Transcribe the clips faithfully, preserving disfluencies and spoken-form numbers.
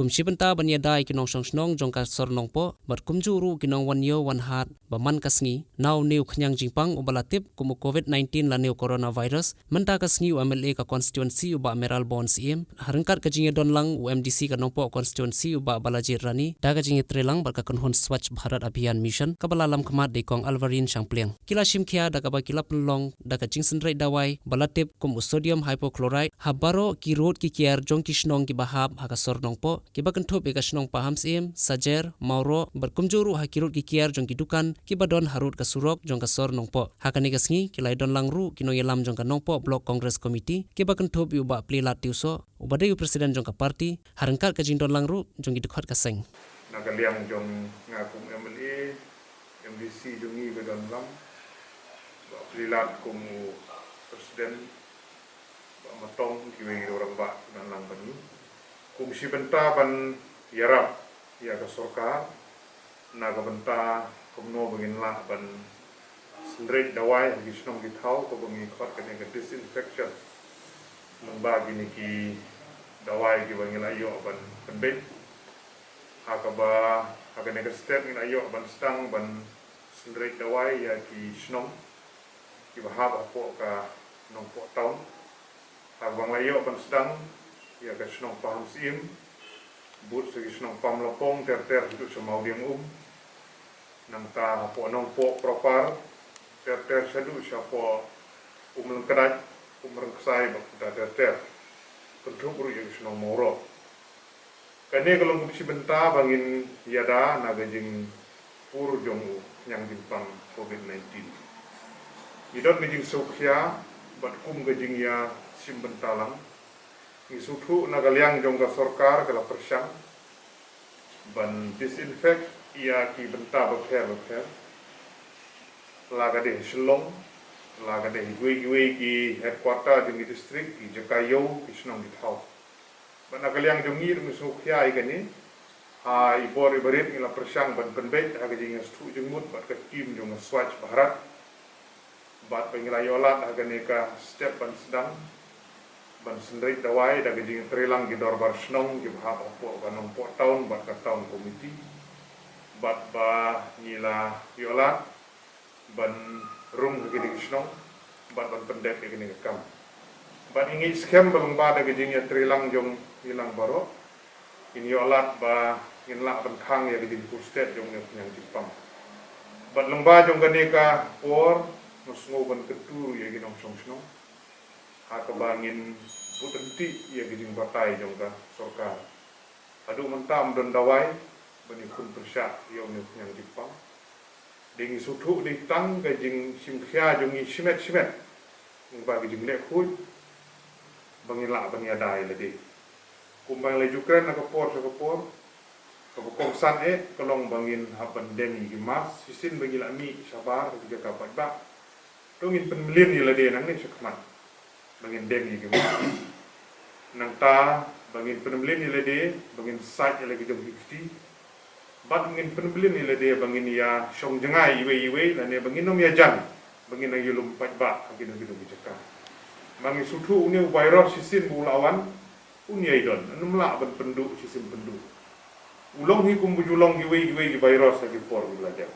Kum shi bynta ban ïada ïa ki nongshong shnong jong ka sor Nongpoh bad kumjuh ruh ki nongwan ïew wan hat ba man ka sngi, na une u khñiang jingpang uba la tip kum u covid nineteen lane u coronavirus, mynta ka sngi u M L A ka constituency u Bah Mayralborn Syiem, ha ryngkat ka jingïadon lang u M D C ka Nongpoh constituency u Bah Balajied Rani, da ka jingïatreilang bad ka kynhun Swachh Bharat Abhiyan Mission kaba la lamkhmat da i Kong Alvarine Shangpliang, ki la shim khia da kaba ki la pynlong da ka jingsynreit dawai ba la tip kum u sodium hypochlorite ha baroh ki rud ki kiar jong ki shnong kiba hap ha ka sor Nongpoh, kiba kynthup ïa ka shnong Pahamsyiem, Sajer, Mawroh bad kumjuh ruh ha ki rud ki kiar jong ki dukan kiba don harud ka surok jong ka sor Nongpoh. Ha kane ka sngi ki la ïadon lang ruh ki nongïalam jong ka Nongpoh Block Congress Committee, kiba kynthup ïa u Bah Plielad Tiewsoh uba dei u president jong ka party, ha ryngkat ka jingdon lang ruh jong ki dkhot ka seng. Na ka liang jong nga kum M L A, M D C jong ngi ba don lang, Bah Plielad kum u president, Bah Matong, kiwei ki rangbah ki don lang bad ngi. Kum shi bynta ban ïarap ïa ka sorkar na ka bynta kumno ba ngin lah ban synreit dawai ha ki shnong ki thaw kaba ngi khot kane ka disinfection. Lyngba kine ki dawai kiba ngi la ïoh ban pynbeit, ha kaba ha kane ka step ngi la ïoh ban sdang ban synreit dawai ïa ki shnong kiba hap hapoh ka Nongpoh town. Ha kaba ngi la ïoh ban sdang ïa ka shnong Pahamsyiem, bud sa ki shnong Pamlapong ter ter shaduh sha Mawdiangum. Nangta hapoh Nongpoh proper ter ter shaduh shapoh Umlyngkdait, Umrynksai bad kumta ter ter. Kynthup ruh ïa ka shnong Mawroh. Kane ka long kum shi bynta ba ngin ïada na ka jingpur jong u khñiang jingpang covid nineteen. Ngi don ka jingsngewkhia bad kum ka jingïashim bynta lang, ngi sngewthuh na ka liang jong ka sorkar ka la pyrshang ban disinfect ïa ki bynta bapher bapher, la ka dei ha Shillong, la ka dei ha kiwei kiwei ki headquarter jong ki district, ki jaka ïew, ki shnong ki thaw. Bad na ka liang jong ngi ruh ngi sngewkhia ïa kane. Ha i bor i barit ngi la pyrshang ban pynbeit ha ka jingïasngewthuh jingmut bad ka team jong ka Swachh Bharat. Bad ba ngi la ïoh lad ha kane ka step ban sdang ban synreit dawai da ka jingtreilang ki dorbar shnong kiba hap hapoh ka Nongpoh town bad ka town committee. Bad ba ngi la ïoh lad ban rung ha kine ki shnong bad ban pyndep ïa kine ki kam. Bad ngi ngeit skhem ba lyngba da ka jingïatreilang jong ngi lang baroh, ngin ïoh lad ba ngin lah ban khang ïa ka jingpur stet jong une u khñiang jingpang. Bad lyngba jong kane ka por, nga sngew ban kyntu ruh ïa ki nongshong shnong ha kaba ngin bud ryntih ïa ka jingbatai jong ka sorkar. Haduh mynta ym don dawai ban ïakhun pyrshah ïa une u khñiang jingpang. Dei ngi sngewthuh dei tang ka jingshim khia jong ngi shimet shimet, ngi ba ka jingleh khuid ba ngin lah ban ïada ïa lade. Kumba ngi la ju kren na ka por sha ka por, kaba kongsan eh ka long ba ngin hap ban dem ïa ki mask shisien ba ngi la mih shabar ha ki jaka paidbah. To ngin pynmlien ïa lade nangne shakhmat ba ngin dem ïa ki mask. Nangta ba ngin pynmlien ïa lade ba ngin sait ïa la ki jong ki kti. Bad ngin pynmlien ïa lade ba ngin ïa shong jngai iwei iwei lane ba ngin ym ïa jan ba ngin nang ïalum paidbah ha kino kino ki jaka. Ba ngi sngewthuh une u virus shisien ba u la wan, un ïai don, un ym lah ban pynduh shisien pynduh. U long hi kumba ju long kiwei kiwei ki virus ha ki por kiba la dep.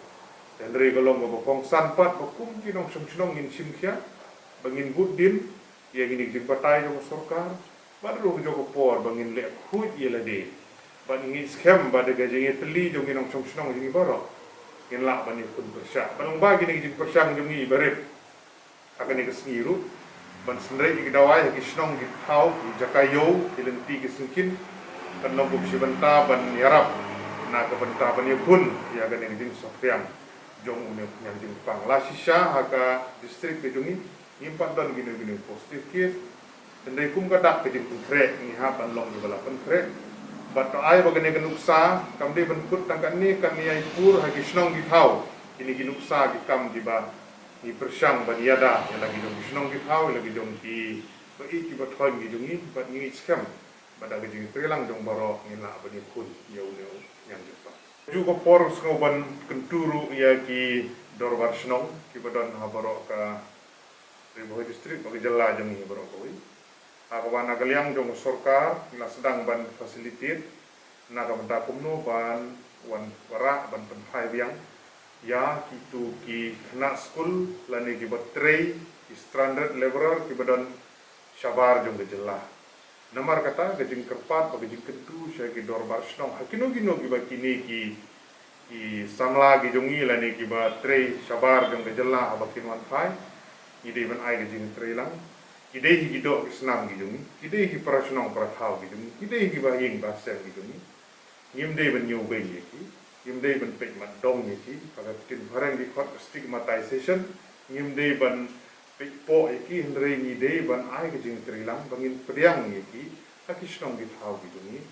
Hynrei ka long kaba kongsan pat ba kum ki nongshong shnong ngin shim khia ba ngin bud dien ïa kine ki jingbatai jong ka sorkar, bad ruh ka jong ka por ba ngin leh khuid ïa lade. Bad ngi ngeit skhem ba da ka jingïatylli jong ki nongshong shnong jong ngi baroh, ngin lah ban ïakhun pyrshah. Bad lyngba kine ki jingpyrshang jong ngi barit ha kane ka sngi ruh, ban synreit ïa ki dawai ha ki shnong ki thaw, ki jaka ïew, ki lynti ki syngkien, kan long kum shi bynta ban ïarap na ka bynta ban ïakhun ïa kane ka jingsaphriang jong une u khñiang jingpang. La shisha ha ka district ka jong ngi, ngim pat don kino kino positive case. Hynrei kum ka dak ka jingpynkhreh, ngi hap ban long kiba la pynkhreh. Bad to ai ba kane ka nuksa kam dei ban kut tang katne, kan ïai pur ha ki shnong ki thaw. Kine ki nuksa ki kam kiba ngi pyrshang ban ïada ïa la ki jong ki shnong ki thaw, ïa la ki jong ki ba ïeit ki ba thoiñ ki jong ngi, bad ngi ngeit skhem ba da ka jingtreilang jong baroh ngin lah ban ïakhun ïa une u khñiang jingpang. Ju ka por sngew ban kyntu ruh ïa ki dorbar shnong kiba don ha baroh ka Ri Bhoi District bad ka jylla jong ngi baroh kawei. Ha kaba na ka liang jong ka sorkar ngi la sdang ban facilitate Na ka bynta kumno ban wan wanrah ban pynphai biang ïa kito ki khynnah skul lane kiba trei, ki stranded laborer kiba don shabar jong ka jylla. Namar kata ka jingkyrpad bad ka jingkyntu sha ki dorbar shnong ha kino kino kiba kine ki, ki samla ki jong ngi lane kiba trei shabar jong ka jylla haba kin wan phai, ngi dei ban ai ka jingtreilang. Ki dei hi ki doh ki snam ki jong ngi, ki dei hi para shnong para thaw ki jong ngi, ki dei hi kiba ïing ba sem ki jong ngi. Ngim dei ban ñiewbeiñ ïa ki, ngim dei ban peit mat dong ïa ki, ba ka ktien phareng ki khot stigmatization, ngim dei ban peit poh ïa ki, hynrei ngi dei ban ai ka jingtreilang ba ngin pdiang ïa ki ha ki shnong ki thaw ki jong ngi.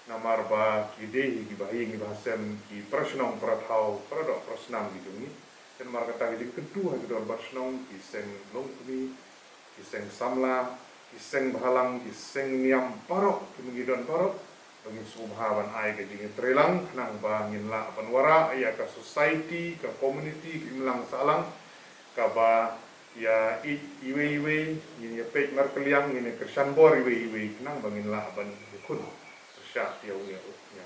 Namar ba ki dei hi kiba ïing kiba sem, ki para shnong para thaw, para doh para snam ki jong ngi. Te namar kata ka jingkyntu ha ki dorbar shnong, ki seng longkmie, ki seng samla, ki seng bhalang, ki seng niam baroh, ki mengidon baroh, ba ngin sngewbha ban ai ka jingtreilang khnang ba ngin lah ban wanrah ïa ka society, ka community, ka imlang sahlang kaba ïa ïeit iwei iwei, ngin ïa peit markylliang, ngin ïa kyrshan bor iwei iwei khnang ba ngin lah ban ïakhun pyrshah ïa u ïa u ïa.